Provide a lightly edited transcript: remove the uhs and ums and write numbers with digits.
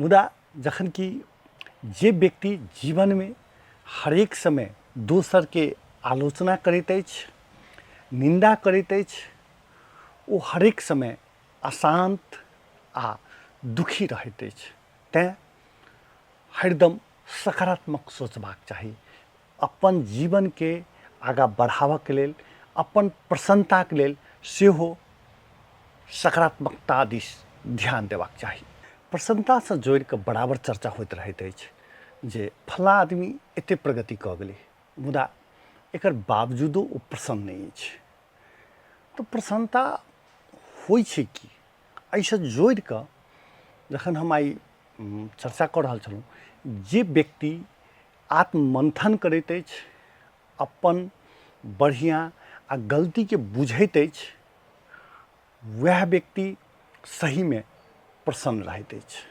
मुदा जखन कि जे व्यक्ति जीवनमे हरेक समय दोसरके आलोचना करैत अछि, निन्दा करैत अछि, ओ हरेक समय अशान्त आ दुखी रहैत अछि। तैँ हरदम सकारात्मक सोचबाक चाही। अपन जीवनके आगाँ बढ़ाबऽके लेल, अपन प्रसन्नताके लेल सेहो सकारात्मकता दिस ध्यान देबाक चाही। प्रसन्नतासँ जोड़िकऽ बराबर चर्चा होइत रहैत अछि जे फलाँ आदमी एते प्रगति कऽ गेलै, मुदा एकर बावजूदो ओ प्रसन्न नहि अछि। तऽ प्रसन्नता होइ छै की? एहिसँ जोड़िकऽ जखन हम आइ चर्चा कऽ रहल छलहुँ जे व्यक्ति आत्ममन्थन करैत अछि, अपन बढ़िआँ आ गलतीके बुझैत अछि, वएह व्यक्ति सहीमे प्रसन्न रहैत अछि।